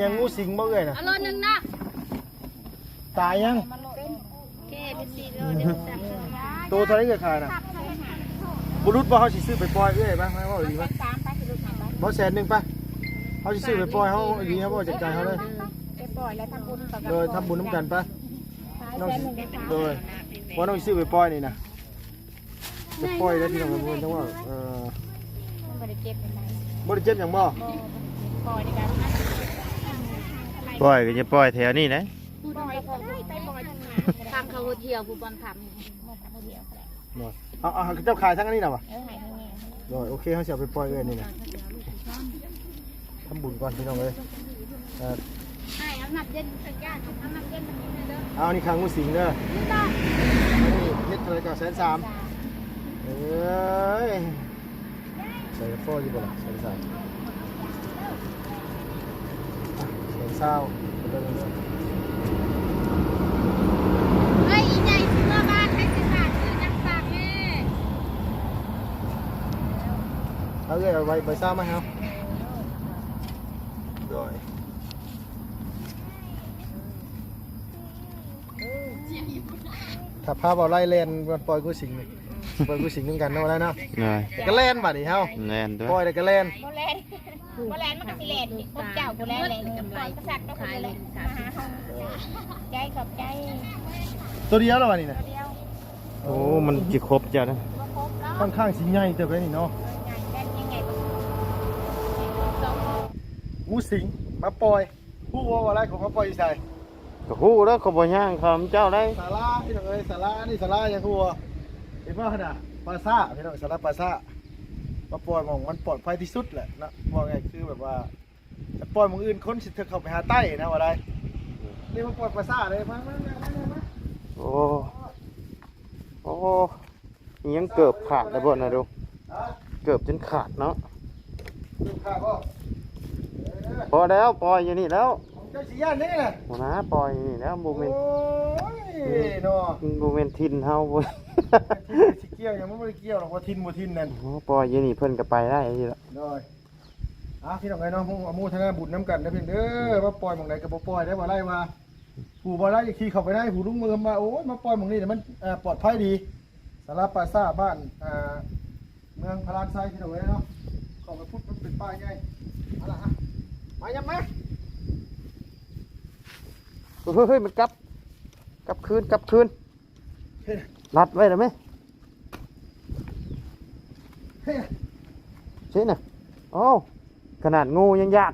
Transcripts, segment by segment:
ຍັງ งูສິງບໍ່ເອື້ອຍນະ? ເອົາໂລໜຶ່ງນະ. ຕາຍັງ? ໂຕເທົ່າໃດເອື້ອຍຂາຍນະ? ບໍ່ຫຼຸດບໍ່? ເຮົາຊິຊື້ໄປປ່ອຍເອື້ອຍ ໄປ ມາເວົ້າດີມາ. ບໍ່ ແສນໜຶ່ງໄປ. ເຮົາຊິຊື້ໄປປ່ອຍ ເຮົາດີ ເຮົາບໍ່ຈັດການເຮົາເລີຍ. ໄປປ່ອຍແລ້ວທຳບຸນ ໂດຍ ທຳບຸນນຳກັນໄປ. ນ້ອງ ໂດຍ ບໍ່ ນ້ອງຊິຊື້ໄປປ່ອຍນີ້ນະ. ຈະປ່ອຍໄດ້ພີ່ນ້ອງ ເອີ ບໍ່ໄດ້ເຈັບຫຍັງບໍ່? ປ່ອຍກໍຈະປ່ອຍແຖວນີ້ແຫຼະ. ທາງເຂົາເຮົາທ່ຽວ ຜູ້ບ່ອນພັກ ເອົາ ເອົາ ເຈົ້າຂາຍທາງອັນນີ້ນະຫວາ? ໂດຍ ໂອເຄ ເຮົາຊິເອົາໄປປ່ອຍເອື້ອຍນີ້ນະ. ທຳບຸນກ່ອນພີ່ນ້ອງເອີຍ. ເອີ ອ້າຍ ເອົານ້ຳເຢັນສັກຢ່າງ ເອົານ້ຳເຢັນມາກິນແດ່ເດີ. ເອົາ ນີ້ຂ້າງງູສິງເດີ. ນີ້ບໍ່? ເຮັດເທົ່າໃດກໍແສນສາມ. ເອີຍ ໃສ່ພໍຢູ່ບໍ່ລະ ແສນສາມ? ອ່ະ ແສນຊາວ ເອີຍ ອີໃຫຍ່ຊິເມືອບ້ານ ໃຜຊິຝາກຊື້ຫຍັງຝາກແດ່. ເອົາເອື້ອຍ ເອົາໃບ ໃບຊາມາໃຫ້ເຮົາ. ໂດຍ ຖ້າພາເວົ້າໄລ່ແລ່ນ ມັນປ່ອຍກູສິງນີ້ ປ່ອຍກູສິງນຳກັນເນາະ ໄດ້ເນາະ. ໂດຍ ກໍແລ່ນບາດນີ້ເຮົາ ແລ່ນ ປ່ອຍແລ້ວກໍແລ່ນ. ບໍ່ແລ່ນ ບໍ່ແລ່ນ ມັນກໍຊິແລ່ນ ພວກເຈົ້າບໍ່ແລ່ນ ແລ່ນກຳໄລ ຂາຍ ມາຫາເຮົາ. ຂອບໃຈ ຂອບໃຈ. ຕົວດຽວລະບາດນີ້ນະ? ຕົວດຽວ. ໂອ້ ມັນຊິຄົບເຈົ້ານະ. ບໍ່ຄົບດອກ ຂ້ອນຂ້າງຊິໃຫຍ່ເຕີບເດນີ້ເນາະ. ເອີ ໃຫຍ່ ແມ່ນຍັງໃຫຍ່ກວ່າ ໃຫຍ່ກວ່າສອງ. ງູສິງມາປ່ອຍ ຮູ້ບໍ່ວ່າລາຍຂອງເຂົາປ່ອຍຢູ່ໃສ? ກໍຮູ້ແລ້ວ ເຂົາບໍ່ຍ່າງເຂົ້ານຳເຈົ້າໄດ໋. ສາລາ ພີ່ນ້ອງເອີຍ ສາລາ ອັນນີ້ສາລາຫຍັງຮູ້ບໍ່? ເຫັນບໍ່ຫັ້ນນະ? ປ່າຊ້າ ພີ່ນ້ອງ ສາລາປ່າຊ້າ. ມາປ່ອຍໝ່ອງມັນປອດໄພທີ່ສຸດແຫຼະເນາະ ເວົ້າງ່າຍຄືແບບວ່າ ໄປປ່ອຍໝ່ອງອື່ນ ຄົນຊິເຖິກເຂົ້າໄປຫາໃຕ້ນະ ວ່າໄດ້. ນີ້ມາປ່ອຍປ່າຊ້າເລີຍ ມາ ມາ ມາ ມາ ມາ. ໂອ້ ໂອ້ ອີ່ຫຍັງເກີບຂາດແລ້ວບໍ່ນະລຸງ? ຮະ? ເກີບຈົນຂາດເນາະ. ເກີບຂາດບໍ່? ເອີ ພໍແລ້ວ ປ່ອຍຢູ່ນີ້ແລ້ວ. ເຈົ້າຊິຢ້ານແນວໃດນະ? ບໍ່ນາ ປ່ອຍຢູ່ນີ້ແລ້ວ ບໍ່ແມ່ນ ໂອ້ຍເນາະ ມັນບໍ່ແມ່ນຖິ່ນເຮົາ. ບໍ່ແມ່ນຖິ່ນຊິກ່ຽວຫຍັງ? ມັນບໍ່ໄດ້ກ່ຽວດອກວ່າຖິ່ນບໍ່ຖິ່ນນັ້ນ. ໂອ້ ປ່ອຍຢູ່ນີ້ເພິ່ນກໍໄປໄດ້ຢູ່ແລ້ວ. ໂດຍ ອ່າ ພີ່ນ້ອງເອີຍເນາະ ເຮົາອະໂມທະນາບຸນນຳກັນເດີ ພີ່ນ້ອງເດີ. ມາປ່ອຍໝ່ອງໃດກໍບໍ່ປ່ອຍໄດ້ ບໍ່ໄດ້ວ່າ ຜູ້ບໍ່ໄດ້ຢ່າຂີ່ເຂົ້າໄປໃນ ຜູ້ລຸງເມືອງວ່າ ໂອ້ຍ ມາປ່ອຍໝ່ອງນີ້ແຫຼະ ມັນ ເອີ ປອດໄພດີ. ສາລາປ່າຊ້າ ບ້ານ ເອີ ເມືອງພະລານໄຊ ພີ່ນ້ອງເອີຍເນາະ. ເຂົ້າໄປພຸ້ນ ມັນເປັນປ່າໃຫຍ່. ເອົາລະ ມາ ຍັບມາ. ເຮີ້ຍ ເຮີ້ຍ ມັນກັບ ກັບຄືນ ກັບຄືນ. ລັດໄວ້ແລ້ວແມ. ເຊນະ ໂອ້ ຂະໜາດງູຍັງຢ້ານ.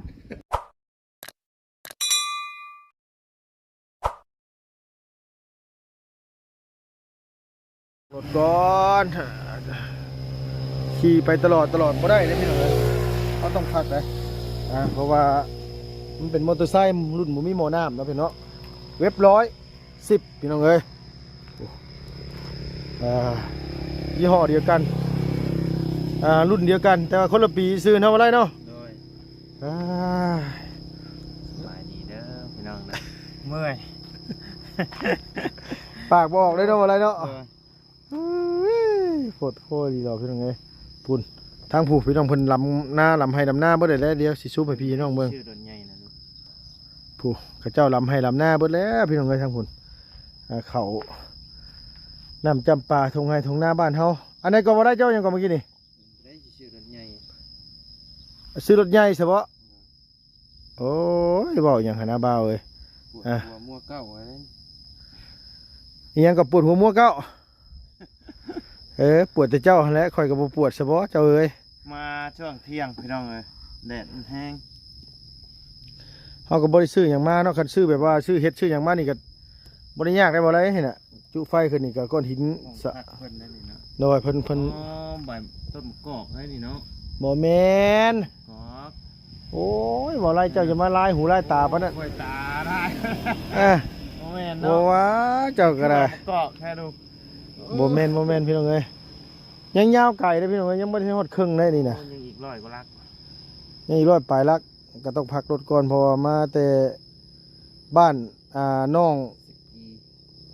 ລົດກ່ອນ ຂີ່ໄປຕະຫຼອດ ຕະຫຼອດບໍ່ໄດ້ເດ້ພີ່ນ້ອງເອີຍ. ເຮົາຕ້ອງພັກເດ້ ອ່າ ເພາະວ່າມັນເປັນມໍເຕີໄຊລຸ້ນບໍ່ມີໝໍ້ນ້ຳເນາະພີ່ນ້ອງເນາະ. ເວັບຮ້ອຍ ສິບ ພີ່ນ້ອງເອີຍ. ອ່າ ຍີ່ຫໍ້ດຽວກັນ ອ່າ ລຸ້ນດຽວກັນ ແຕ່ວ່າຄົນລະປີຊື່ເນາະ ບໍ່ໄດ້ເນາະ. ໂດຍ ອ່າ ສະບາຍດີເດີພີ່ນ້ອງເດີ. ເມື່ອຍ ປາກບໍ່ອອກເລີຍເນາະ ບໍ່ໄດ້ເນາະ. ໂດຍ ເອີຍ ໂພດໂພດີດອກພີ່ນ້ອງເອີຍ. ພຸ້ນ ທາງຜູ້ພີ່ນ້ອງເພິ່ນລຳນາ ລຳໄຮ່ລຳນາເບິດແລ້ວ. ດຽວຊິຊູມໃຫ້ພີ່ນ້ອງເບິ່ງ. ຊື່ລົດໃຫຍ່ນະລູກ ຜູ້ເຂົາເຈົ້າລຳໄຮ່ລຳນາເບິດແລ້ວພີ່ນ້ອງເອີຍ ທາງພຸ້ນ. ອ່າ ເຂົ້ານ້ຳຈຳປາ ທົ່ງໄຮ່ທົ່ງນາບ້ານເຮົາ. ອັນໃດກໍບໍ່ໄດ້ ເຈົ້າຫຍັງກໍເມື່ອກີ້ນີ້? ໄດ້ຊິຊື້ລົດໃຫຍ່ ຊື້ລົດໃຫຍ່ຊະເບາະ. ໂອ້ຍ ເວົ້າຫຍັງຫັ້ນນະບ່າວເອີຍ. ປວດ ອ່າ ຫົວມົວເກົ້າໄວ້ເດ້. ອີຫຍັງກໍປວດຫົວມົວເກົ້າ? ເອີ ປວດແຕ່ເຈົ້າຫັ້ນແຫຼະ ຂ້ອຍກໍບໍ່ປວດຊະບໍເຈົ້າເອີຍ. ມາຊ່ວງທ່ຽງພີ່ນ້ອງເອີຍ ແດດມັນແຮງ. ເຮົາກໍບໍ່ໄດ້ຊື້ຫຍັງມາເນາະ ຄັນຊື້ແບບວ່າຊື້ເຫັດຊື້ຫຍັງມານີ້ກໍບໍ່ໄດ້ຍາກໄດ໋ ບໍ່ໄດ້ຫັ້ນນະ. ຈຸໄຟຂຶ້ນນີ້ກໍກ້ອນຫີນ ຫ້ອງ ສະ ພັກເພິ່ນນັ້ນນີ້ເນາະ. ໂດຍ ເພິ່ນ ເພິ່ນ ອໍ ໃບຕົ້ນກອກໄດ້ນີ້ເນາະ. ບໍ່ແມ່ນ ກອກ. ໂອ້ຍ ເວົ້າຫຼາຍ ເຈົ້າຢ່າມາລາຍຫູຫຼາຍຕາປານນັ້ນ. ໂອ້ຍ ຕາໄດ້ ເອີ ບໍ່ແມ່ນເນາະ ບໍ່ວ່າເຈົ້າກໍໄດ້ ກອກແທ້ດູ. ບໍ່ແມ່ນ ບໍ່ແມ່ນ ພີ່ນ້ອງເອີຍ ຍັງຍາວໄກເດ້ພີ່ນ້ອງເອີຍ ຍັງບໍ່ໄດ້ຮອດເຄິ່ງໄດ໋ນີ້ນະ. ໂອ້ຍ ຍັງອີກຮ້ອຍກວ່າຫຼັກ ຍັງອີກຮ້ອຍປາຍຫຼັກ. ກໍຕ້ອງພັກລົດກ່ອນ ເພາະວ່າມາແຕ່ບ້ານ ອ່າ ໜອງ ສ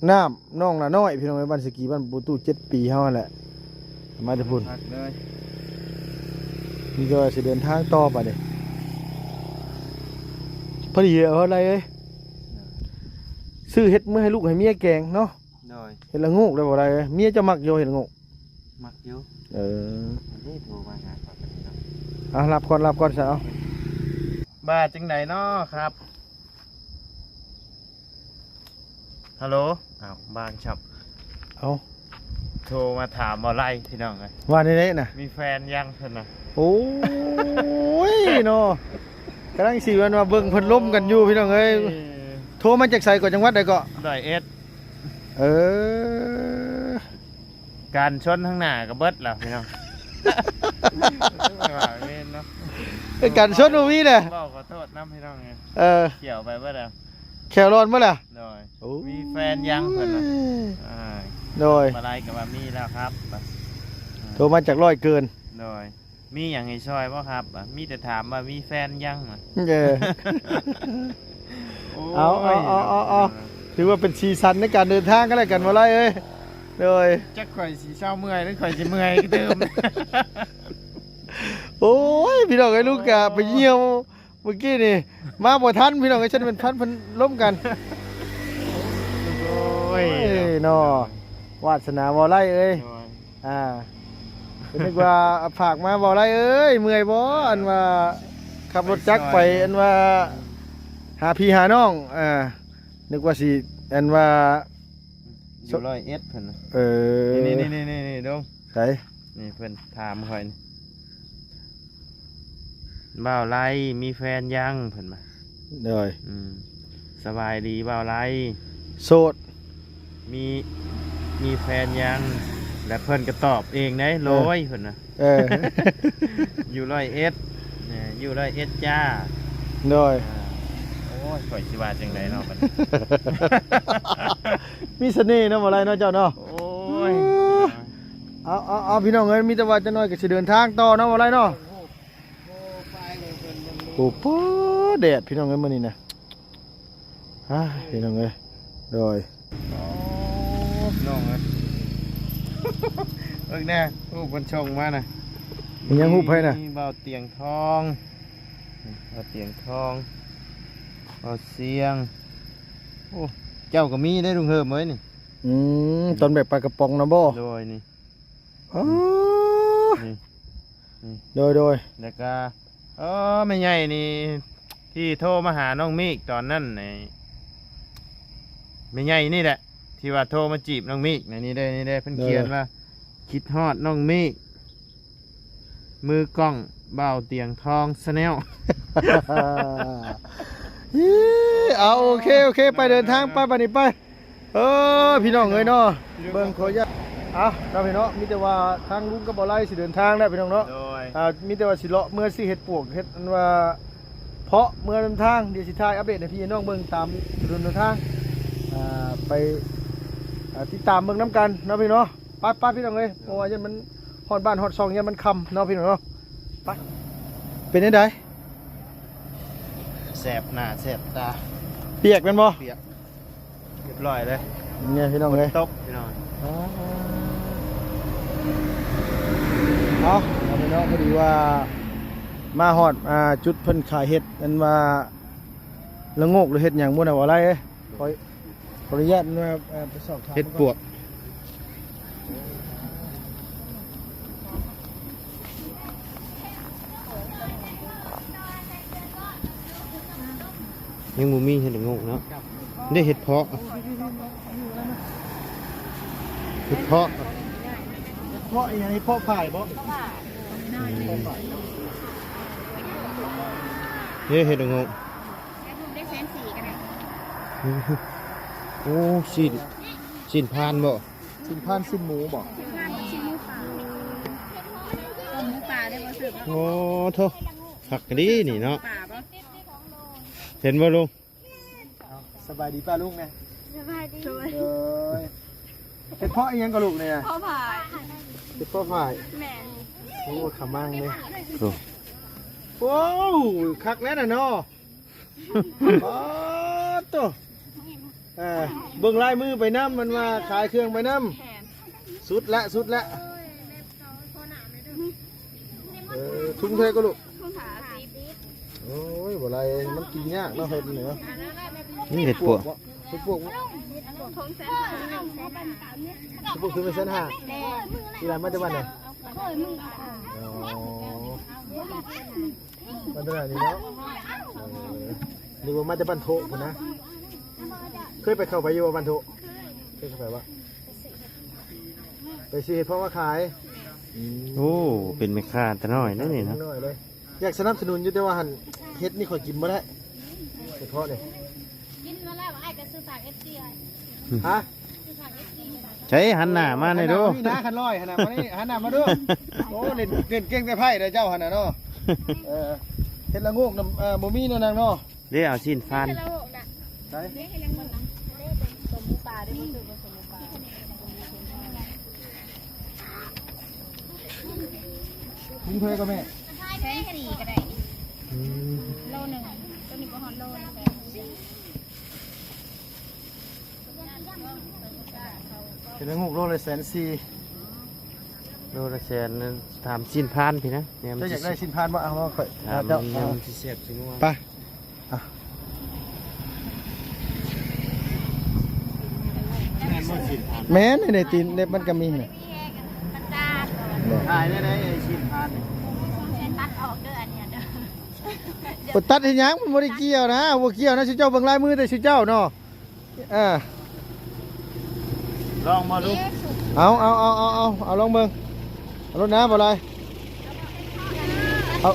ະກີ ນ້ຳ ໜອງນານ້ອຍ ພີ່ນ້ອງເອີຍ ບ້ານສະກີ ບ້ານປູຕູ້ເຈັດປີເຮົາຫັ້ນແຫຼະ ມາແຕ່ພຸ້ນ ພັກເລີຍ. ນີ້ກໍຊິເດີນທາງຕໍ່ບາດນີ້. ພໍດີເອົາໄດ້ເອີຍ. ຊື້ເຫັດເມືອໃຫ້ລູກໃຫ້ເມຍແກງເນາະ. ໂດຍ ເຫັດລະໂງກໄດ້ບໍ່ໄດ້ເອີຍ? ເມຍເຈົ້າມັກຢູ່ເຫັດລະໂງກ? ມັກຢູ່. ເອີ ອັນນີ້ໂທມາຫາຂ້ອຍເນາະ. ເອົາ ຮັບກ່ອນ ຮັບກ່ອນຊະ. ເອົາ ວ່າຈັ່ງໃດເນາະຄັບ? ຮັລໂຫຼ. ອ້າວ ບາງຊັບ. ເອົ້າ ໂທມາຖາມບໍ່ໄລ່ພີ່ນ້ອງເອີຍ. ວ່າແນວໃດນະ? ມີແຟນຍັງເພິ່ນນະ. ໂອ້ຍເນາະ ກຳລັງຊິແມ່ນວ່າເບິ່ງພັດລົມກັນຢູ່ພີ່ນ້ອງເອີຍ. ໂທມາຈາກໃສເກາະ? ຈັງຫວັດໃດເກາະ? ຮ້ອຍເອັດ. ເອີ ກັນຊົນທາງໜ້າກໍເບິດແລ້ວພີ່ນ້ອງ. ວ່າແມ່ນເນາະ ເອີ ກັນຊົນບໍ່ມີແຫຼະ. ເວົ້າຂໍໂທດນຳພີ່ນ້ອງເອີຍ. ເອີ ຂຽວໄປເບິດແລ້ວ ແຂ້ວຮ້ອນເບິດແລ້ວ. ໂດຍ ໂອ້ຍ ມີແຟນຍັງເພິ່ນນະ. ໂດຍ ມາໄລກໍວ່າມີແລ້ວຄັບ. ໂທມາຈາກຮ້ອຍເກີນ. ໂດຍ ມີຫຍັງໃຫ້ຊ່ອຍບໍ່ຄັບ? ມີແຕ່ຖາມວ່າມີແຟນຍັງ. ເອີ ໂອ້ຍ ເອົາ ເອົາ ເອົາ ເອົາ ເອົາ ຖືວ່າເປັນສີສັນໃນການເດີນທາງກັນແລ້ວກັນ ບໍ່ໄລ່ເອີຍ. ໂດຍ ຈັກຂ້ອຍຊິເຊົາເມື່ອຍ ຫຼື ຂ້ອຍຊິເມື່ອຍຄືເດີມ. ໂອ້ຍ ພີ່ນ້ອງເອີຍ ລູກກະໄປຢ້ຽມ ເມື່ອກີ້ນີ້ມາບໍ່ທັນພີ່ນ້ອງເອີຍ. ຊັ້ນແມ່ນພັນເພິ່ນລົມກັນ. ໂອ້ຍ ໂອ້ຍເນາະ ວາດສະໜາບໍ່ໄລ່ເອີຍ. ໂດຍ ອ່າ ເພິ່ນນຶກວ່າຝາກມາບໍ່ໄລ່ເອີຍ ເມື່ອຍບໍ່? ອັນວ່າຂັບລົດຈັກໄປ ອັນວ່າຫາພີ່ຫານ້ອງ ອ່າ ນຶກວ່າຊິ ອັນວ່າ ຢູ່ຮ້ອຍເອັດເພິ່ນນະ. ເອີ ນີ້ໆໆໆ ດົງ ໃສ? ນີ້ເພິ່ນຖາມຂ້ອຍນີ້ ບ່າວໄລມີແຟນຍັງ? ເພິ່ນວ່າ. ໂດຍ ອືມ ສະບາຍດີບ່າວໄລ ໂສດ ມີ ມີແຟນຍັງ? ແລະເພິ່ນກໍຕອບເອງໄດ໋. ເອີ ໂລຍ ເພິ່ນວ່າ. ເອີ ຢູ່ຮ້ອຍເອັດ ເອີ ຢູ່ຮ້ອຍເອັດຈ້າ. ໂດຍ ອ່າ ໂອ້ຍ ຂ້ອຍຊິວ່າຈັ່ງໃດເນາະບັດນີ້. ມີສະເໜ່ເນາະ ບໍ່ໄລ່ເນາະເຈົ້າເນາະ. ໂອ້ຍ ເອົາ ເອົາ ເອົາ ພີ່ນ້ອງເອີຍ ມີແຕ່ວ່າຈັກໜ້ອຍກໍຊິເດີນທາງຕໍ່ເນາະ ບໍ່ໄລ່ເນາະ. ໂອ້ໂຫ ແດດພີ່ນ້ອງເອີຍ ມື້ນີ້ນະ. ອ່າ ພີ່ນ້ອງເອີຍ ໂດຍ ໂອ້ ພີ່ນ້ອງເອີຍ ເບິ່ງແດ່ ຮູບເພິ່ນສົ່ງມານະ. ມີຫຍັງ? ຮູບໃຜນະ? ມີບ່າວຕຽງທອງ ບ່າວຕຽງທອງ ບ່າວຊຽງ. ໂອ້ ເຈົ້າກໍມີໄດ໋ລຸງເຮີມເອີຍນີ້. ອືມ ຕອນແບກປາກະປ໋ອງນະບໍ່? ໂດຍ ນີ້ ອໍ ນີ້ ນີ້ ໂດຍ ໂດຍ ແລ້ວກະ ເອີ ແມ່ໃຫຍ່ນີ້ ທີ່ໂທມາຫານ້ອງມີກຕອນນັ້ນນີ້ ແມ່ໃຫຍ່ນີ້ແຫຼະ ທີ່ວ່າໂທມາຈີບນ້ອງມີກນະ. ນີ້ເດ້ ນີ້ເດ້ ເພິ່ນຂຽນວ່າ ຄິດຮອດນ້ອງມີກ ມືກ້ອງບ່າວຕຽງທອງ Channel. ເອີ ເອົາ ໂອເຄ ໂອເຄ ໄປເດີນທາງໄປ ບັດນີ້ໄປ. ເອີ ພີ່ນ້ອງເອີຍເນາະ ເບິ່ງຂໍຢາດ ເອົາເນາະພີ່ນ້ອງເນາະ ມີແຕ່ວ່າທາງລຸງກັບບໍ່ໄລ່ຊິເດີນທາງແລ້ວພີ່ນ້ອງເນາະ. ໂດຍ ອ່າ ມີແຕ່ວ່າຊິເລາະເມືອຊື້ເຫັດປວກ ເຫັດອັນວ່າເພາະເມືອນຳທາງ. ດຽວຊິຖ່າຍອັບເດດໃຫ້ພີ່ນ້ອງເບິ່ງຕາມຖະໜົນຫົນທາງ ອ່າ ໄປ ອ່າ ຕິດຕາມເບິ່ງນຳກັນເນາະພີ່ນ້ອງເນາະ. ໄປໆ ພີ່ນ້ອງເອີຍ ເພາະວ່າຢ້ານມັນຮອດບ້ານຮອດຊ່ອງ ຢ້ານມັນຄ່ຳເນາະພີ່ນ້ອງເນາະ. ໄປ ເປັນຈັ່ງໃດ? ແສບໜ້າແສບຕາ ປຽກແມ່ນບໍ່? ປຽກ ຮຽບຮ້ອຍເລີຍ ນີ້ພີ່ນ້ອງເອີຍ ຝົນຕົກພີ່ນ້ອງ. ເອົາ ເອົາໄປເນາະ ພໍດີວ່າມາຮອດ ອ່າ ຈຸດເພິ່ນຂາຍເຫັດ ອັນວ່າລະໂງກ ຫຼື ເຫັດຫຍັງບໍ່ນະ ບໍ່ໄລ່ເອີຍ. ຂໍ ຂໍອະນຸຍາດ ເອີ ໄປສອບຖາມ ເຫັດປວກ. ຍັງບໍ່ມີເຫັດລະໂງກເນາະ. ໄດ້ເຫັດເຜາະ ເຫັດເຜາະ ເຫັດເຜາະອີ່ຫຍັງ? ເຫັດເຜາະຝ້າຍບໍ່? ອືມ ເດ້ເຫັດລະໂງກ. ໂອ້ ຊີ້ນ ຊີ້ນພານບໍ່? ຊີ້ນພານ ຊີ້ນໝູບໍ່? ຊີ້ນພານ ຊີ້ນໝູປ່າ ຕົ້ມໝູປ່າໄດ້ບໍ່? ໂອ້ໂທ້ ຄັກອີ່ຫຼີນີ້ເນາະ. ເຫັນບໍ່ລຸງ? ເອົາ ສະບາຍດີປ້າລຸງແດ່. ສະບາຍດີ. ໂດຍ ເຫັດເຜາະອີ່ຫຍັງກໍລູກນີ້ນະ? ເຜາະຝ້າຍ. ເຫັດເຜາະຝ້າຍ. ແມ່ນ. ໂອ້ ຂະມັງເດ້. ໂອ້ ໂອ້ ຄັກແລ້ວນະເນາະ. ປາດໂທ້ ເອີ ເບິ່ງລາຍມືໄປນຳ ມັນວ່າຂາຍເຄື່ອງໄປນຳ. ແມ່ນ. ສຸດລະ ສຸດລະ. ເອີ ທຸງເທົ່າໃດກໍລູກ? ທຸງຫ້າສິບ. ໂອ້ຍ ບໍ່ຫຼາຍ ມັນກິນຍາກເນາະ ເຫັດນີ້ເນາະ. ນີ້ເຫັດປວກ ເຫັດປວກບໍ່? ເຫັດປວກ ເຫັດປວກຖືກແສນຫ້າ. ແມ່ນ. ທີ່ຮ້ານມາແຕ່ບ້ານໃດ? ອໍ ມາແຕ່ບ້ານນີ້ເນາະ. ເອີ ນຶກວ່າມາແຕ່ບ້ານໂທະພຸ້ນນະ. ເຄີຍໄປເຂົ້າໄປຢູ່ບໍ່ບ້ານໂທະ? ເຄີຍເຂົ້າໄປບໍ່? ໄປຊື້ເຫັດເຜາະມາຂາຍ. ອືມ ໂອ້ ເປັນແມ່ຄ້າແຕ່ນ້ອຍເດ້ນີ້ນະ. ນ້ອຍເລີຍ. ຢາກສະໜັບສະໜູນຢູ່ ແຕ່ວ່າຫັ້ນເຫັດນີ້ຂ້ອຍກິນບໍ່ໄດ້ ເຫັດເຜາະນີ້. ກິນມາແລ້ວ ອ້າຍກໍຊື້ຝາກເອັຟຊີໄວ້. ຮະ? ໃສ ຫັນໜ້າມາແດ່ດູ. ມີນະ ຄັນຮ້ອຍຫັ້ນນະ ມານີ້ ຫັນໜ້າມາດູ. ໂອ້ ເຫຼັ້ນ ເຫຼັ້ນເກັ່ງແຕ່ໄພ້ເດ້ເຈົ້າຫັ້ນນະເນາະ. ເອີ ເຫັດລະໂງກນຳ ເອີ ບໍ່ມີເນາະນາງເນາະ. ເດ້ ເອົາຊີ້ນຟານ. ໃສ? ຖົງເທົ່າໃດກໍແມ່? ແສນສີ່ກໍໄດ້. ອືມ ໂລໜຶ່ງ ໂຕນີ້ບໍ່ຮອດໂລນະ. ເຫັດລະໂງກໂລລະແສນສີ່. ໂລລະແສນນະ. ຖາມຊີ້ນຟານພີ້ນະ. ເຈົ້າຢາກໄດ້ຊີ້ນຟານບໍ່? ເອົາມາຂ້ອຍ ຖາມເຈົ້າ. ມັນຊິແຊບຊິນົວ. ໄປ. ອ່ະ ແມ່ນບໍ່ຊີ້ນຟານ? ແມ່ນ ໃນຕີນເລັບມັນກໍມີ. ຂາຍໄດ້ໃດ ຊີ້ນຟານນີ້? ຕັດອອກເດີອັນນີ້ເດີ. ບໍ່ຕັດເຮັດຫຍັງ? ມັນບໍ່ໄດ້ກ່ຽວນະ ບໍ່ກ່ຽວນະ. ຊຸເຈົ້າເບິ່ງລາຍມືແຕ່ຊຸເຈົ້າເນາະ. ອ່າ ລອງມາດູ. ເອົາ ເອົາ ເອົາ ເອົາ ເອົາ ເອົາລອງເບິ່ງ. ເອົາໂລດນະ ບໍ່ຫຼາຍ. ເອົາ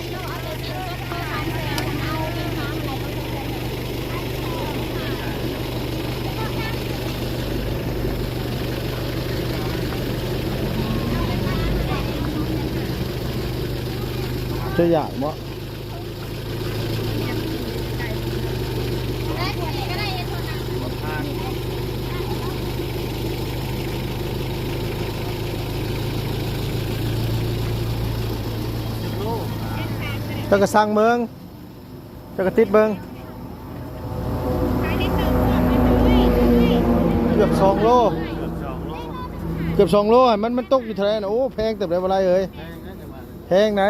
ເຈົ້າຢາກບໍ່? ເຈົ້າກໍສັ່ງເບິ່ງ ເຈົ້າກໍຕິດເບິ່ງ. ເກືອບສອງໂລ ເກືອບສອງໂລ ມັນ ມັນຕົກຢູ່ເທົ່າໃດນະ? ໂອ້ ແພງເຕີບເດ້ ບໍ່ຫຼາຍເອີຍ. ແພງນະ ແພງໃດ.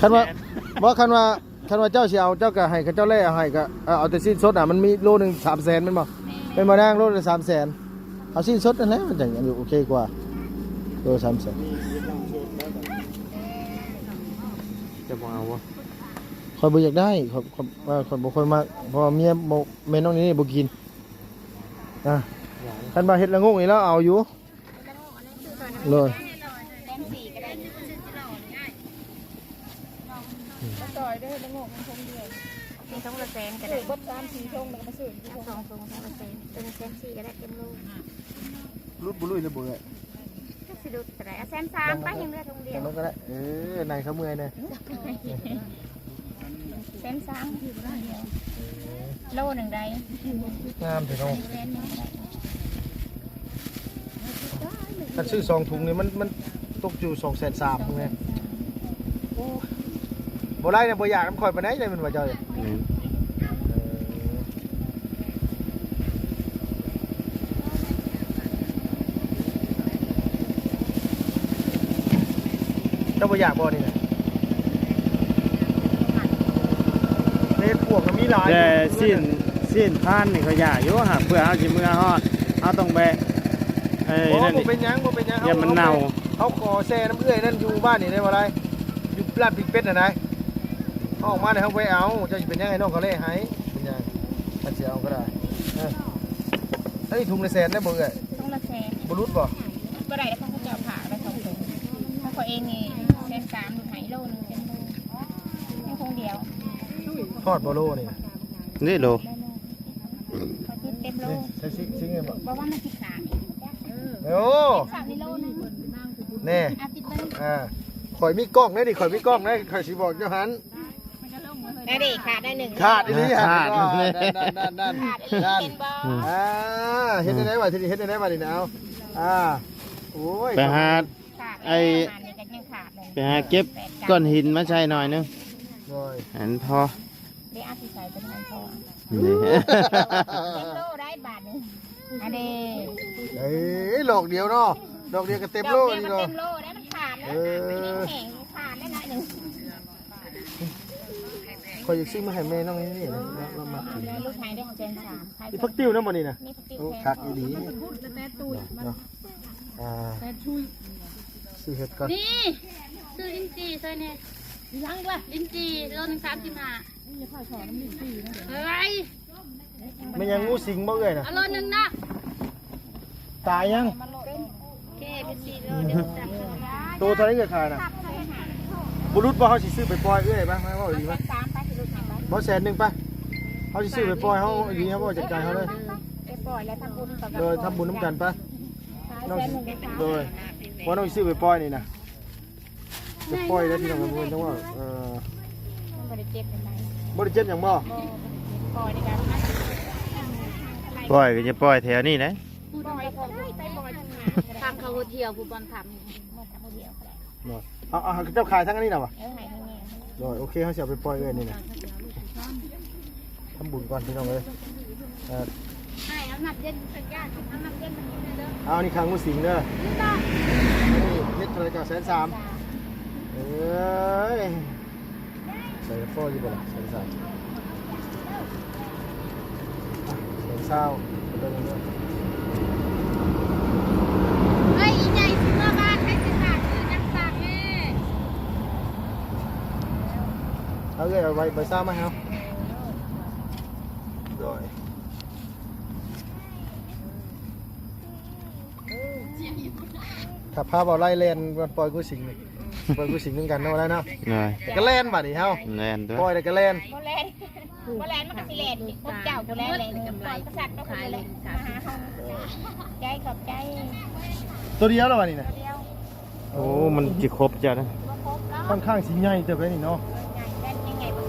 ຄັນວ່າ ບໍ່ ຄັນວ່າ ຄັນວ່າເຈົ້າຊິເອົາ ເຈົ້າກໍໃຫ້ເຂົາເຈົ້າແລ່ເອົາໃຫ້ ກໍເອົາ ເອົາແຕ່ຊີ້ນສົດນະ. ມັນມີໂລໜຶ່ງສາມແສນແມ່ນບໍ່? ແມ່ນ. ແມ່ນບໍ່ນາງ? ໂລລະສາມແສນ. ເອົາຊີ້ນສົດນັ້ນແຫຼະ ມັນຈັ່ງໂອເຄກວ່າ. ໂລສາມແສນ. ເຈົ້າບໍ່ເອົາບໍ່? ຂ້ອຍບໍ່ຢາກໄດ້ ຂ້ອຍ ຂ້ອຍ ຂ້ອຍບໍ່ຄ່ອຍມັກ ເພາະວ່າເມຍບໍ່ ແມ່ນ້ອງນີ້ບໍ່ກິນ. ອ່າ ຄັນວ່າເຫັດລະໂງກນີ້ລາວເອົາຢູ່. ໂດຍ ມາຊ່ອຍເດີ ລະໂງກມັນທົ່ງດຽວ ມີຖົງລະແສນກໍໄດ້ ເບິດສາມສີ່ຖົງ ແລ້ວກໍມາຊື້ອີກ ເອົາສອງຖົງ ຖົງລະແສນ ຕົວນີ້ແສນສີ່ກໍໄດ້ ເຕັມໂລ. ຫຼຸດບໍ່ລຸຍເລີຍບໍ່ເອີຍ? ຈັກຊິຫຼຸດເທົ່າໃດ ເອົາແສນສາມໄປ ຍັງເຫຼືອຖົງດຽວ ເອົາລົງກໍໄດ້. ເອີ ນັ່ງເຂົາເມື່ອຍແດ່. ເຕັມສາມ ໂລໜຶ່ງໃດ ງາມແທ້ເນາະ. ຄັນຊື້ສອງຖົງນີ້ ມັນ ມັນຕົກຢູ່ສອງແສນສາມພຸ້ນແຫຼະ. ໂອ້ ບໍ່ໄດ້ນະ ບໍ່ຢາກນຳຂ້ອຍປານໃດເດ້ ແມ່ນບໍ່ເຈົ້າ? ແມ່ນ. ເອີ ເຈົ້າບໍ່ຢາກບໍ່ນີ້ນະ? ເຮັດປວກນະມີຫຼາຍ ແຕ່ຊີ້ນ ຊີ້ນຟານນີ້ກໍຢາກຢູ່ ຫາກເພື່ອເຮົາຊິເມືອຮອດ ເຮົາຕ້ອງແບະ ເອີ ບໍ່ ນັ້ນ ບໍ່ເປັນຫຍັງ ບໍ່ເປັນຫຍັງ ຢ້ານມັນເນົ່າ. ເຮົາຂໍແຊ່ນຳເອື້ອຍນັ້ນຢູ່ບ້ານນີ້ໄດ້ບໍ່ໄດ້? ຢູ່ລາດປີກເປັດຫັ້ນນະ. ເຮົາອອກມາແລ້ວເຮົາໄປເອົາ ເຈົ້າຊິເປັນຫຍັງໃຫ້ນ້ອງເຂົາແລ່ໃຫ້ ເປັນຫຍັງ ຄັນຊິເອົາກໍໄດ້. ເອີ ອັນນີ້ຖົງລະແສນໄດ້ບໍ່ເອື້ອຍ? ຖົງລະແສນ. ບໍ່ຫຼຸດບໍ່? ບໍ່ໄດ້ ຂອງເຂົາເຈົ້າຝາກໄວ້ສອງຖົງ ຂອງຂ້ອຍເອງນີ້ແສນສາມ ໃຫ້ໂລໜຶ່ງເຕັມໂລ ຍັງຖົງດຽວ. ຮອດບໍ່ໂລນີ້? ນີ້ໂລ ຂ້ອຍຕິດເຕັມໂລ ໃສ່ຊິງເຫັນບໍ່? ບໍ່ວ່າມັນຊິຂາດ. ເອີ ໂອ້ ຂາດໃນໂລໜຶ່ງ ແນ່ ອາ ຕິດເບິ່ງ ອ່າ ຂ້ອຍມີກ້ອງເດ້ນີ້ ຂ້ອຍມີກ້ອງເດ້ ຂ້ອຍຊິບອກເຈົ້າຫັ້ນ. ນັ້ນເດ້ ຂາດໜ້ອຍໜຶ່ງ ຂາດອີ່ຫຼີ ຂາດ ນັ້ນໆໆໆ ຂາດອີ່ຫຼີ ເຫັນບໍ່? ອ່າ ເຮັດໄດ້ໄດ໋ວະ ເຮັດໄດ້ໄດ໋ວະນີ້ນະ. ເອົາ ອ່າ ໂອ້ຍ ໄປຫາ ຂາດ ໄອ້ ປະມານນີ້ກໍຍັງຂາດເລີຍ ໄປຫາເກັບກ້ອນຫີນມາໃສ່ໜ້ອຍໜຶ່ງ ໂດຍ ອັນພໍ ໄດ້ອາ ຊິໃສ່ເປັນອັນພໍ ນີ້ ເຕັມໂລໄດ້ບາດນີ້. ອັນນີ້ ເອີ ດອກດຽວເນາະ ດອກດຽວກໍເຕັມໂລ ດອກດຽວກໍເຕັມໂລໄດ້ ມັນຂາດແລ້ວ ເອີ ຂາດ ມັນແຫ້ງຂາດແລ້ວນະ. ຂ້ອຍຢາກຊື້ມາໃຫ້ແມ່ນ້ອງນີ້ນະ ລາວ ລາວມັກກິນ. ລູກໃຫ້ໄດ້ຂອງແສນສາມ ນີ້ຜັກຕິວນຳບໍ່ນີ້ນະ? ມີຜັກຕິວ ໂອ້ ແພງ ຄັກອີ່ຫຼີເນາະ. ອ່າ ຊື້ເຫັດກ່ອນ. ນີ້ ຊື້ລິ້ນຈີ່ຊ່ອຍແດ່. ອີຫຍັງອີກລະ? ລິ້ນຈີ່ໂລໜຶ່ງສາມສິບຫ້າ. ເອີຍ ແມ່ນຫຍັງ ງູສິງບໍ່ເອື້ອຍນະ? ເອົາໂລໜຶ່ງເນາະ. ຕາຍຫຍັງ? ໂຕເທົ່າໃດເອື້ອຍຂາຍນະ? ບໍ່ຫຼຸດບໍ່? ເຮົາຊິຊື້ໄປປ່ອຍເອື້ອຍ ໄປ ມາເວົ້າດີ ມາ. ບໍ່ ແສນໜຶ່ງໄປ. ເຮົາຊິຊື້ໄປປ່ອຍ ເຮົາດີ ເຮົາບໍ່ຈັກຈ່າຍເຮົາເລີຍ. ໄປປ່ອຍແລ້ວທຳບຸນກັນ. ໂດຍ ທຳບຸນນຳກັນໄປ. ນ້ອງ ໂດຍ ເພາະນ້ອງຊິຊື້ໄປປ່ອຍນີ້ນະ. ຈະປ່ອຍໄດ້ພີ່ນ້ອງ ເພິ່ນຈັ່ງວ່າ ເອີ ມັນບໍ່ໄດ້ເຈັບປານໃດ. ບໍ່ໄດ້ເຈັບຫຍັງບໍ່? ບໍ່ ປ່ອຍນີ້ກໍ ປ່ອຍກໍຢ່າປ່ອຍແຖວນີ້ນະ. ປ່ອຍກໍໄດ້ ໄປປ່ອຍທາງເຂົາເຮົາທ່ຽວ ຜູ້ບ່ອນທຳ. ເນາະ ເອົາ ເອົາ ເຈົ້າຂາຍທາງອັນນີ້ນະຫວາ? ເອີ ໃຫ້ທາງນີ້. ໂດຍ ໂອເຄ ເຮົາຊິເອົາໄປປ່ອຍເອື້ອຍນີ້ນະ. ທຳບຸນກ່ອນພີ່ນ້ອງເອີຍ. ເອີ ໃຫ້ເອົານ້ຳເຢັນສັນຍາ ເອົານ້ຳເຢັນມາກິນເດີ. ເອົາ ນີ້ຄ່າງູສິງເດີ. ນີ້ເຮັດເທົ່າໃດກໍແສນສາມ. ເອີຍ ໃສ່ພໍຢູ່ບໍ່ລະ ແສນສາມ. ອ່ະ ແສນຊາວ ເອີຍ ອີໃຫຍ່ຊິເມືອບ້ານ ໃຜຊິຝາກຊື້ຫຍັງຝາກແດ່. ເອົາເອື້ອຍ ເອົາໃບ ໃບຊາມາໃຫ້ເຮົາ. ໂດຍ ຖ້າພາເບົາໄລ່ແລ່ນ ປ່ອຍກູສິງນີ້ ປ່ອຍກູສິງນຳກັນເນາະ ໄດ້ເນາະ. ໂດຍ ແຕ່ກໍແລ່ນບາດນີ້ເຮົາ ແລ່ນຕົວະ ປ່ອຍແລ້ວກໍແລ່ນ. ບໍ່ແລ່ນ ບໍ່ແລ່ນມັນກໍຊິແລ່ນ ຄົນເຈົ້າຜູ້ແລ່ນແຫຼະ ກ່ອນກະສັດກໍຄືແຫຼະ ມາຫາເຮົາ. ໃຈ ຂອບໃຈ. ຕົວດຽວລະບາດນີ້ນະ ຕົວດຽວ. ໂອ້ ມັນຊິຄົບເຈົ້ານະ. ບໍ່ຄົບດອກ ຂ້ອນຂ້າງຊິໃຫຍ່ເຕີບເດ້ນີ້ເນາະ. ໃຫຍ່ ແມ່ນຍັງໃຫຍ່ກວ່າ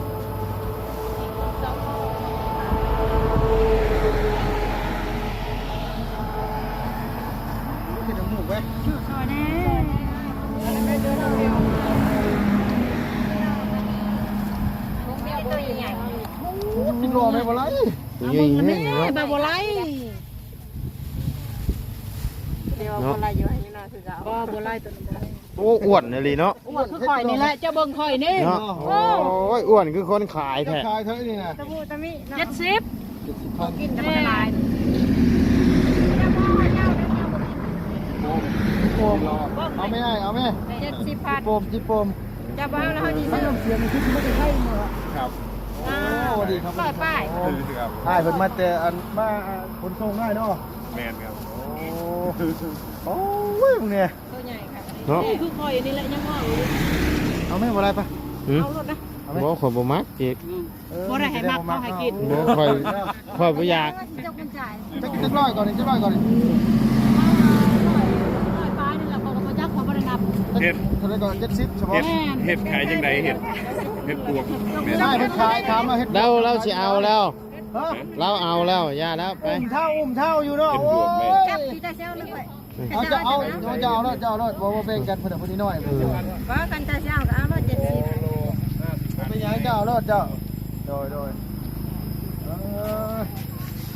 ເຮັດໃຫ້ໝູກເວີຍ. ຊ່ອຍແດ່ ໂອ້ ກິນຫຼໍແມ່ບໍ່ໄລ່. ເອົາເບິ່ງນະແມ່ ແມ່ບໍ່ໄລ່. ດຽວບໍ່ໄລ່ຢູ່ໃຫ້ນ້ອຍຄືເກົ່າ. ບໍ່ ບໍ່ໄລ່ຕົວນີ້ບໍ່ໄລ່. ໂອ້ ອ້ວນອີ່ຫຼີເນາະ. ອ້ວນຄືຂ້ອຍນີ້ແຫຼະ ເຈົ້າເບິ່ງຂ້ອຍນີ້ເນາະ. ໂອ້ຍ ອ້ວນຄືຄົນຂາຍແທ້. ຂາຍເທົ່ານີ້ນະ ຕະມຸຕະມິເນາະ. ເຈັດສິບ ເຈັດສິບພັນ ກິນກັນຫຼາຍ. ໂອ້ ເອົາແມ່ ເອົາແມ່ ເຈັດສິບພັນ. ຈິບໂປມ ຈິບໂປມ. ຈະບໍ່ເອົາແລ້ວ ເຮົາຊິຊື້. ນ້ຳສຽງນີ້ຄືຊິມາແຕ່ໄທເນາະ. ຄັບ ໂອ້ ສະຫວັດດີຄັບ. ຮ້ອຍປາຍ. ໂອ້ ອ້າຍເພິ່ນມາແຕ່ອັນ ມາຂົນສົ່ງອ້າຍເນາະ. ແມ່ນຄັບ. ໂອ້ ໂອ້ຍ ເບິ່ງແດ່. ໂຕໃຫຍ່ຄັກເນາະ. ນີ້ຄືຂ້ອຍນີ້ແຫຼະຍັງເວົ້າຢູ່. ເອົາແມ່ ບໍ່ໄດ້ປະ? ຫືມ? ເອົາໂລດນະ. ເອົາແມ່. ບໍ່ ຂ້ອຍບໍ່ມັກເຈກ. ອືມ ບໍ່ໄດ້ໃຫ້ມັກ ເຂົາໃຫ້ກິນ. ບໍ່ ຂ້ອຍ ຂ້ອຍບໍ່ຢາກ. ເຈົ້າກິນຈັກຮ້ອຍກ່ອນນີ້ ຈັກຮ້ອຍກ່ອນນີ້. ຮ້ອຍປາຍນີ້ແຫຼະ ຂ້ອຍກໍບໍ່ຈັກ ຂ້ອຍບໍ່ໄດ້ນັບ. ເຮັດເທົ່າໃດກ່ອນ? ເຈັດສິບ ສະເພາະ. ເຮັດ ແມ່ນ ເຮັດຂາຍຈັ່ງໃດ? ເຮັດ ເຮັດປວກ. ໃຊ່ ເພິ່ນຂາຍ ຖາມວ່າເຮັດ ລາວ ລາວຊິເອົາແລ້ວ. ຮະ? ລາວເອົາແລ້ວ ຢ່າແລ້ວ ໄປ. ອຸ້ມເທົ້າ ອຸ້ມເທົ້າຢູ່ເນາະ. ໂອ້ຍ ຈັບຢູ່ແຕ່ເຊົ້າເລີຍ. ເອົາ ເຈົ້າເອົາ ເຈົ້າເອົາໂລດ ເຈົ້າເອົາໂລດ. ບໍ່ ບໍ່ແບ່ງກັນ ເພິ່ນ ເພິ່ນນ້ອຍ. ເອີ ວ່າກັນແຕ່ເຊົ້າກໍເອົາໂລດ ເຈັດສິບ. ບໍ່ເປັນຫຍັງ ເຈົ້າເອົາໂລດເຈົ້າ. ໂດຍ ໂດຍ ເອີ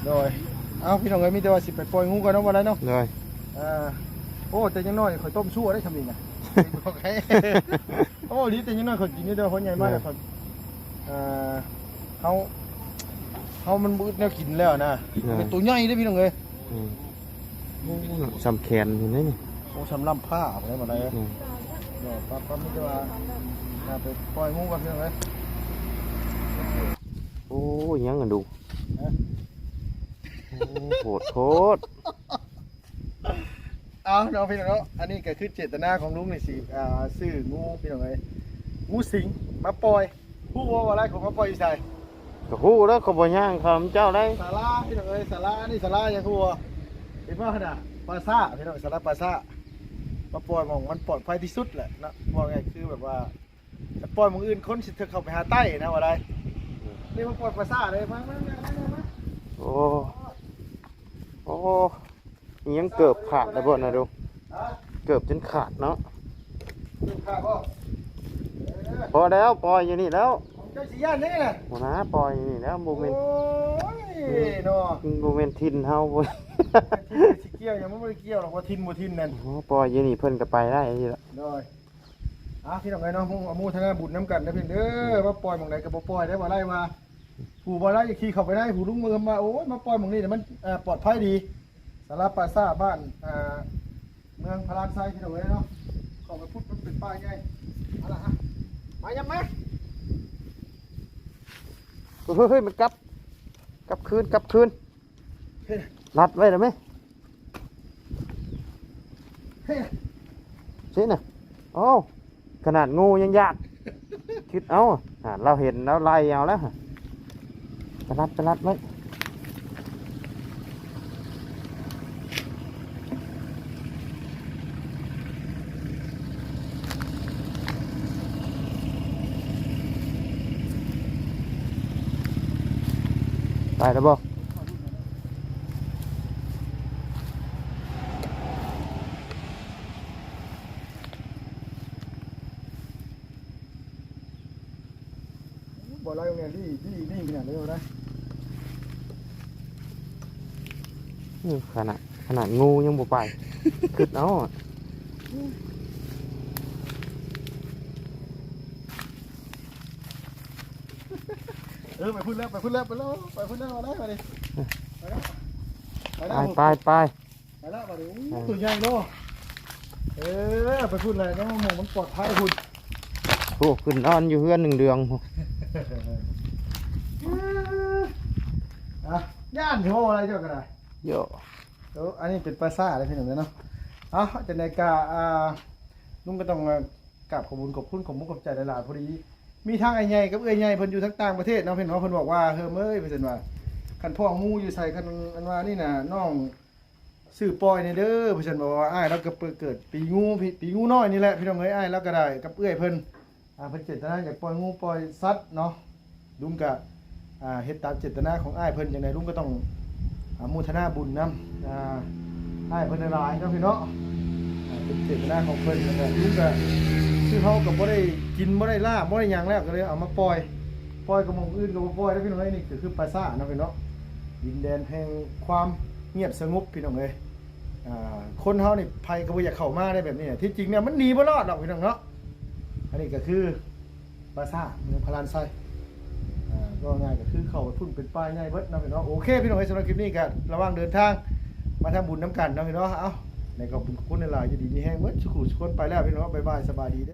ໂດຍ. ເອົ້າ ພີ່ນ້ອງເອີຍ ມີແຕ່ວ່າຊິໄປປ່ອຍງູກ່ອນເນາະ ບໍ່ໄດ້ເນາະ. ໂດຍ ເອີ ໂອ້ ແຕ່ຍັງນ້ອຍຂ້ອຍຕົ້ມຊົ່ວໄດ້ຊ່ຳນີ້ນະ. ໂອ້ ດີ ແຕ່ຍັງນ້ອຍຂ້ອຍກິນຢູ່ ແຕ່ວ່າພໍໃຫຍ່ມາແລ້ວຂ້ອຍ ເອີ ເຮົາ ເຮົາມັນບໍ່ອຶດແນວກິນແລ້ວນະ. ໂດຍ ເປັນໂຕໃຫຍ່ເດ້ພີ່ນ້ອງເອີຍ. ອືມ ໂອ້ ສ່ຳແຂນພຸ້ນເດ້ນີ້. ໂອ້ ສ່ຳລຳພ້າພຸ້ນເດ້ ບໍ່ໄດ້. ອືມ ເນາະ ປັບ ປັບ ມີແຕ່ວ່າ ອ່າ ໄປປ່ອຍງູກ່ອນພີ່ນ້ອງເອີຍ. ໂອ້ ຫຍັງອັນດຸ. ຮະ? ໂອ້ ໂພດໂພດ. ເອົາເນາະພີ່ນ້ອງເນາະ ອັນນີ້ກໍຄືເຈດຕະນາຂອງລຸງນີ້ຊິ ອ່າ ຊື້ງູພີ່ນ້ອງເອີຍ ງູສິງມາປ່ອຍ. ຮູ້ບໍ່ວ່າຫຼາຍຄົນມາປ່ອຍຢູ່ໃສ? ກໍຮູ້ແລ້ວ ກໍບໍ່ຍ່າງເຂົ້ານຳເຈົ້າໄດ໋. ສາລາພີ່ນ້ອງເອີຍ ສາລາ ອັນນີ້ສາລາຫຍັງຮູ້ບໍ່? ເຫັນບໍ່ຫັ້ນນະ? ປາຊາພີ່ນ້ອງ ສາລາປາຊາ ມາປ່ອຍໝ່ອງມັນປອດໄພທີ່ສຸດແຫຼະເນາະ. ເວົ້າງ່າຍຄືແບບວ່າ ຖ້າປ່ອຍໝ່ອງອື່ນຄົນຊິເຂົ້າໄປຫາໃຕ້ນະ ວ່າໄດ້. ນີ້ມາປ່ອຍປາຊາເລີຍ ມາ ມາ ມາ ມາ. ໂອ້ ໂອ້ ອີຫຍັງເກີບຂາດແລ້ວບໍ່ນະລຸງ? ຮະ? ເກີບຈົນຂາດເນາະ. ເກີບຂາດບໍ່? ເອີ ພໍແລ້ວ ປ່ອຍຢູ່ນີ້ແລ້ວ. ເຈົ້າຊິຢ້ານຫຍັງນະ? ບໍ່ນາ ປ່ອຍຢູ່ນີ້ແລ້ວ ບໍ່ແມ່ນ ໂອ້ຍເນາະ ມັນບໍ່ແມ່ນຖິ່ນເຮົາເວີ້ຍ. ຖິ່ນຊິກ່ຽວຫຍັງ? ມັນບໍ່ໄດ້ກ່ຽວດອກວ່າຖິ່ນບໍ່ຖິ່ນນັ້ນ. ໂອ້ ປ່ອຍຢູ່ນີ້ເພິ່ນກໍໄປໄດ້ຢູ່ລະ. ໂດຍ. ເອົ ອ່ະ ພີ່ນ້ອງເອີຍເນາະ ອະນຸໂມທະນາບຸນນຳກັນເດີພີ່ນ້ອງເດີ. ມາປ່ອຍໝ່ອງໃດກໍບໍ່ປ່ອຍໄດ້ ບໍ່ໄດ້ວ່າ ຜູ້ບໍ່ໄດ້ຂີ່ເຂົ້າໄປໃນ ຜູ້ລຸງເມືອງວ່າ ໂອ້ຍ ມາປ່ອຍໝ່ອງນີ້ມັນ ເອີ ປອດໄພດີ ສາລາປາຊາບ້ານ ອ່າ ເມືອງພະລານໄຊ ພີ່ນ້ອງເອີຍເນາະ. ເຂົ້າໄປພຸ້ນມັນເປັນປ່າໃຫຍ່. ເອົາລະ ມາ ຍັບມາ. ເຮີ້ຍ ເຮີ້ຍ ມັນກັບ ກັບຄືນ ກັບຄືນ. ລັດໄວ້ໄດ້ໄໝ? ເຊນະ. ເອົ້າ ຂະໜາດງູຍັງຢ້ານ. ຄິດເອົາ ລາວເຫັນລາວໄລ່ເອົາແລ້ວ. ໄປລັດ ໄປລັດໄວ້. ໄປແລ້ວບໍ່? ບໍ່ໄລ່ແມ່ນດີ ດີ ດີຂະໜາດເລີຍນະ. ເອີ ຂະໜາດ ຂະໜາດງູຍັງບໍ່ໄປ ຄິດເອົາ. ເອີ ໄປພຸ້ນແລ້ວ ໄປພຸ້ນແລ້ວ ໄປແລ້ວ ໄປພຸ້ນແລ້ວ ໄປແລ້ວ ໄປແລ້ວ ໄປແລ້ວ ໄປ ໄປ ໄປ. ໄປລະບາດນີ້. ໂອ້ ເອີ ຕົວໃຫຍ່ເນາະ. ເອີ ໄປພຸ້ນແຫຼະເນາະ ໝ່ອງມັນປອດໄພພຸ້ນ. ໂອ້ ຂຶ້ນນອນຢູ່ເຮືອນໜຶ່ງເດືອງ. ອ່ະ ຢ້ານໂຫ ອະໄລເຈົ້າກໍໄດ້. ໂຢ ເອີ ອັນນີ້ເປັນປາສາດເດ້ພີ່ນ້ອງເນາະ. ເອົາ ຈັ່ງໃດກໍ ອ່າ ລຸງກໍຕ້ອງ ກາບຂອບຄຸນ ຂອບຄຸນ ຂອບມຸກຂອບໃຈຫຼາຍໆ. ພໍດີມີທັງອ້າຍໃຫຍ່ກັບເອື້ອຍໃຫຍ່ ເພິ່ນຢູ່ທາງຕ່າງປະເທດເນາະ ເພິ່ນເນາະ ເພິ່ນບອກວ່າ ເຮີ້ມເອີຍ ເພິ່ນວ່າ ຄັນພໍ້ງູຢູ່ໃສ ຄັນ ອັນວ່ານີ້ນະ ນ້ອງຊື້ປ່ອຍແດ່ເດີ ເພິ່ນບອກວ່າ. ອ້າຍລາວກໍເປີດ ເກີດປີງູ ປີງູນ້ອຍນີ້ແຫຼະ ພີ່ນ້ອງເອີຍ. ອ້າຍລາວກໍໄດ້ກັບເອື້ອຍເພິ່ນ ອ່າ ເພິ່ນເຈດຕະນາຢາກປ່ອຍງູປ່ອຍສັດເນາະ. ລຸງກະ ອ່າ ເຮັດຕາມເຈດຕະນາຂອງອ້າຍເພິ່ນ. ຈັ່ງໃດລຸງກໍຕ້ອງ ອະນຸໂມທະນາບຸນນຳ ອ່າ ອ້າຍເພິ່ນຫຼາຍໆເນາະພີ່ເນາະ. ອ່າ ເປັນເຈດຕະນາຂອງເພິ່ນ. ແລ້ວກໍລຸງກະ ຄືເຮົາກໍບໍ່ໄດ້ກິນ ບໍ່ໄດ້ລາບ ບໍ່ໄດ້ຫຍັງແລ້ວ ກໍເລີຍເອົາມາປ່ອຍ. ປ່ອຍກໍໝ່ອງອື່ນກໍບໍ່ປ່ອຍເດີ້ພີ່ນ້ອງເອີຍ. ນີ້ກໍຄືປາສາດເນາະພີ່ນ້ອງເນາະ ດິນແດນແຫ່ງຄວາມງຽບສະຫງົບ ພີ່ນ້ອງເອີຍ. ອ່າ ຄົນເຮົານີ້ໃຜກໍບໍ່ຢາກເຂົ້າມາໄດ້ແບບນີ້. ທີ່ຈິງແລ້ວມັນໜີບໍ່ລອດດອກ ພີ່ນ້ອງເນາະ. ອັນນີ້ກໍຄື ປາສາດເມືອງພະລານໄຊ. ອ່າ ເວົ້າງ່າຍກໍຄືເຂົ້າໄປພຸ້ນເປັນປ່າໃຫຍ່ເບິດເນາະພີ່ນ້ອງ. ໂອເຄ ພີ່ນ້ອງເອີຍ ສຳລັບຄລິບນີ້ກໍລະຫວ່າງເດີນທາງມາທຳບຸນນຳກັນເນາະພີ່ນ້ອງ. ເອົ້າ ໃນຂອບຄຸນຂອບຄຸນຫຼາຍໆ ຢູ່ດີມີແຮງເບິດສູ່ຜູ້ສູ່ຄົນ. ໄປແລ້ວພີ່ນ້ອງ ບາຍບາຍ ສະບາຍດີເດີ.